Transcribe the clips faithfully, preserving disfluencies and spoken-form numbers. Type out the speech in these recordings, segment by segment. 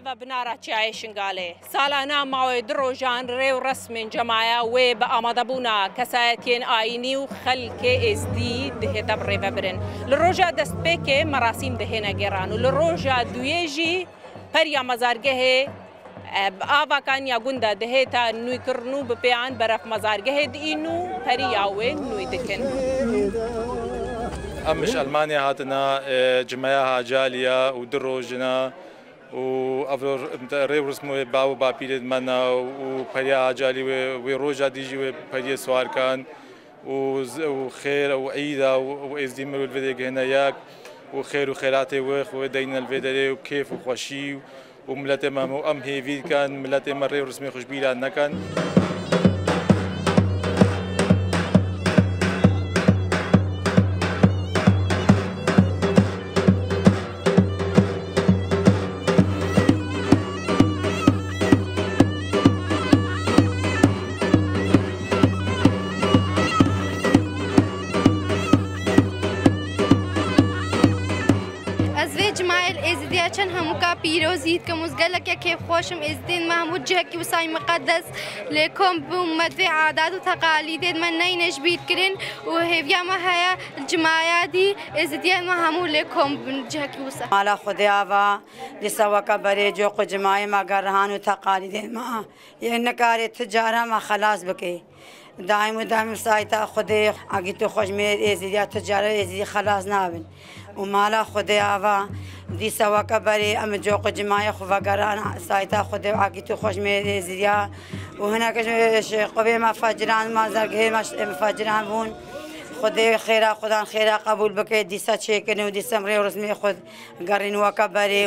Ve binara Çiyayê Şingalê salane mawê du rojan rê û resmên cemaya wê bi amadebûna kesayetiyên ayînî û xelkê êzdî dihête birêvebirin. Li roja destpêkê merasîm dihêne gêran û li roja duyê jî periya mezargehê, e, bi ava kaniya gund de dihête nûkirin û bi pêyan beref mezargehê diîn û periya wê nû dikin. Em ji Elmanya hatine, e, cimaya Hacaliya û du rojina û ev rê û rism wê bav û bapîrê me ne û periya Hacalî wê, wê roja dî jî wê periyê siwar kan û z-, û xêr û îda û, û êzdî mirov li vê derê gihêne yek û xêr û xêratê wê xwe wê deyne li vê derê û kêf û xweşî û miletê me hemû em hêvî dikin, miletê me rê û rismê xwe ji bîra nekin. Ez vê cimayê li Êzidiya çend hemûka pîrozî dikim û ez gelek ya kêfxweş im. Êzidiyên me hemû cihekî wisa yî miqedes lê kom bûn, me divê adat û teqalîdên me neyne ji bîr kirin û hêviya me heye li cimaya dî Êzidiyên me hemû lê kom bin cihekî wisa. Mala Xwedê ava, dîsa weke berê coq û cimayê me gerihan û teqalîdên me yê nikare tu cara me xelas bike. Daîm û daîm sayta Xwedê, egî tu xweş mêr Êzidiya tu cara Êzidî xelas nabin. Û mala Xwedê ava, dîsa weke berê em coq û cimayê xwe vegeran sayta Xwedê û egî tu xweş mêr Êzidiya. Û hinek ji, ji qubê me feciran, me zergehê me ş-, em feciran bûn. Xwedê xêra xwedan xêra qebûl bike, dîsa çêkin û dîsa em rê û rizmê xwe gerîn weke berê.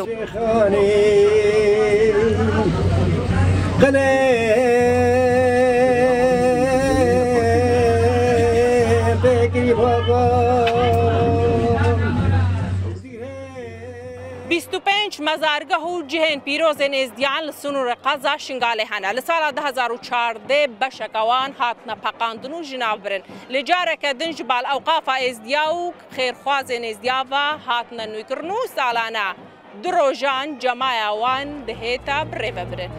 Bîst û pênc mezargeh û cihên pîrozên êzdiyan li sinûrê qeza Şingalê hene. Li sala du hezar û çardeh beşeke wan hatine peqandin û ji nav birin. Lê careke din ji bal ewqafa êzdiya û xêrxwazên êzdiya ve hatine nûkirin û salane du rojan cemaya wan dihête birêvebirin.